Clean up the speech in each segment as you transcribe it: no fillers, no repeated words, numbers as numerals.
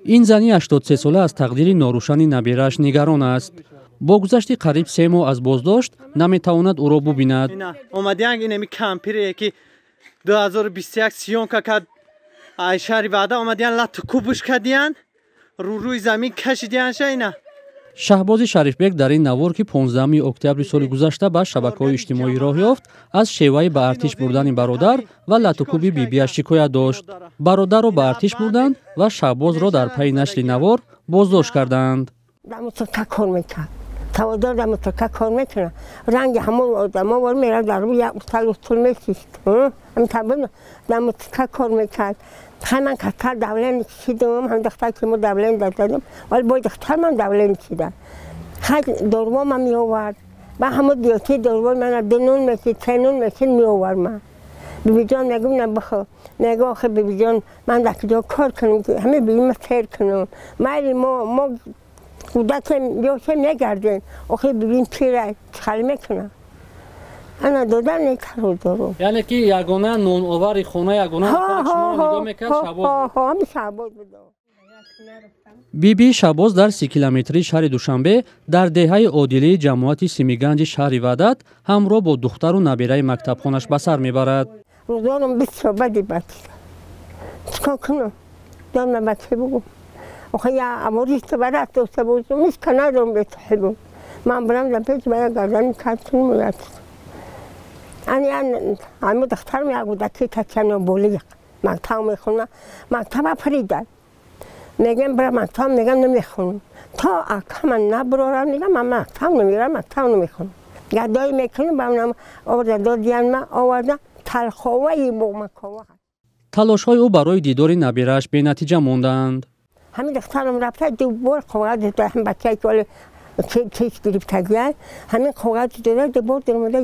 Ин зани 83-сола аз тақдири норӯшани набирааш нигарон аст. Бо гузашти қариб 3 моҳ аз боздошт наметавонад ӯро бубинад. Омадианг инами кампире, ки 2021 съёмка кард, ай шаҳри Ваҳдат омадиян, лату кубуш кардиян, рӯрӯи замин кашидиянша ина. Шаҳбози Шарифбек дар ин навор, ки 15 октябри соли гузашта ба шабакаҳои иҷтимоӣ роҳ ёфт, аз шеваи ба артиш бурдани бародар ва латукуби бибиаш шикоят дошт. Бародарро ба артиш бурданд ва Шаҳбозро дар пайи нашри навор боздошт кардаанд. Таводор дар мутрока кор мекунад. Ранги ҳамон одамо вор мера, дар рӯ як устал устул месист. Дар мутрока кор мекард. Хай, ман катар давление кшидам, ҳам духтар ки мо давление дадам, вале бой духтар ман давление кшида. Хай, дорво ман меовард. Ба ҳамо диёти дорвои мана ду нун мешид, се нун мешид, меовард. Ман бибиҷон мегум, на бихо. Мега, охе, бибиҷон, ман дар куҷо кор кунам, ки ҳаме бибима сер кунам? Майли, мо кӯдакем, ёше мегардем. Охе, бибин, пира чӣ мекунам? Ана додан некару дору. Яъне ки ягона ноновари хона, ягона нигоҳ мекард, Шаҳбоз. Ҳами Шаҳбоз буд. Биби Шаҳбоз дар 30 километрии шаҳри Душанбе, дар деҳаи Одилии ҷамоати Симиганҷи шаҳри Ваҳдат ҳамроҳ бо духтару набираи мактабхонаш ба сар мебарад. Рӯзонам бисёр бади бад. Чикор кунам? Донма, ба чӣ бугум? Охе, я амориста барат дошта бошам, ҳеч ка надорам бесоҳибам. Ман бурам дар пеш ба як гардани кат кунам. Як ани ҳамин духтарам, як кӯдаки тачано болиқ мактаб мехонад, мактаба парида. Мегам, бира мактаб, мегам, намехонам, то акама набурорам. Мегам, ман мактаб намерам, мактаб намехонам. Гадои мекунам, ба манам оварда додиян, ма оварда талховаи бомакова. Талошҳои ӯ барои дидори набирааш бенатиҷа мондаанд. Ҳамин духтарам рафта, ду бор коғаз дода, ҳам бачае ки ҳоле чеш гирифтагия, ҳамин коғаз дода, ду бор даромада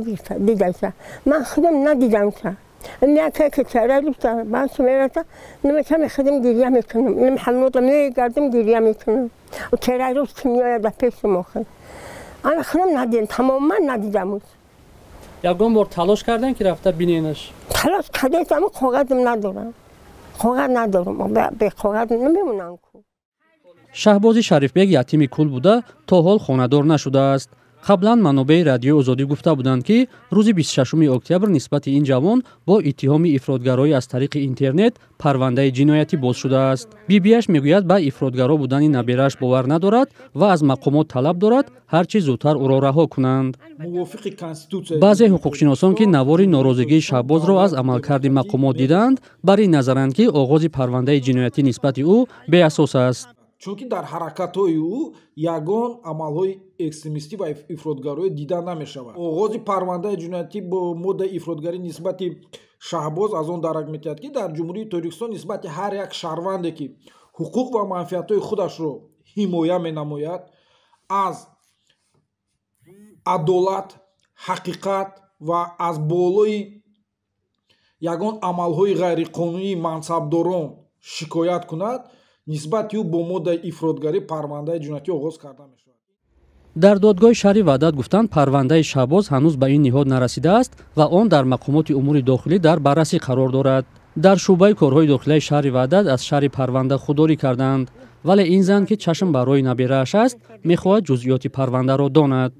дидаша. Ман худам надидамша. Яке ки чара гирифта баъд мерата, намешам, худам гиря мекунам. Ҳамнуда мегардам, гиря мекунам. Чера рӯз ки меояд ба пешам, охир ана худам надидам, тамоман надидам. Ягон бор талош кардем, ки рафта биненаш? Талош кардем, аммо коғазам надорам, коғаз надорам, бе коғаз намемонам ку. Шаҳбози Шарифбек ятими кул буда, то ҳол хонадор нашудааст. Қаблан манобеи Радиои Озодӣ гуфта буданд, ки рӯзи 26 октябр нисбати ин ҷавон бо иттиҳоми ифротгароӣ аз тариқи интернет парвандаи ҷиноятӣ боз шудааст. Бибиаш мегӯяд, ба ифротгаро будани набирааш бовар надорад ва аз мақомот талаб дорад, ҳар чӣ зудтар ӯро раҳо кунанд. Баъзе ҳуқуқшиносон, ки навори норозигии Шаҳбозро аз амалкарди мақомот дидаанд, бар ин назаранд, ки оғози парвандаи ҷиноятӣ нисбати ӯ беасос аст. Чунки дар ҳаракатҳои ӯ ягон амалҳои экстремистӣ ва ифротгароӣ дида намешавад. Оғози парвандаи ҷиноятӣ бо моддаи ифротгарӣ нисбати Шаҳбоз аз он дарак метиҳад, ки дар Ҷумҳурии Тоҷикистон нисбати ҳар як шаҳрванде, ки ҳуқуқ ва манфиатҳои худашро ҳимоя менамояд, аз адолат, ҳақиқат ва аз болои ягон амалҳои ғайриқонунии мансабдорон шикоят кунад, нисбати ӯ бо моддаи ифротгарӣ парвандаи ҷиноятӣ оғоз карда мешавад. Дар додгоҳи шаҳри Ваҳдат гуфтанд, парвандаи Шаҳбоз ҳанӯз ба ин ниҳод нарасидааст ва он дар мақомоти умури дохилӣ дар баррасӣ қарор дорад. Дар шӯъбаи корҳои дохилияи шаҳри Ваҳдат аз шарҳи парванда худдорӣ карданд, вале ин зан, ки чашм ба роҳи набирааш аст, мехоҳад ҷузъиёти парвандаро донад.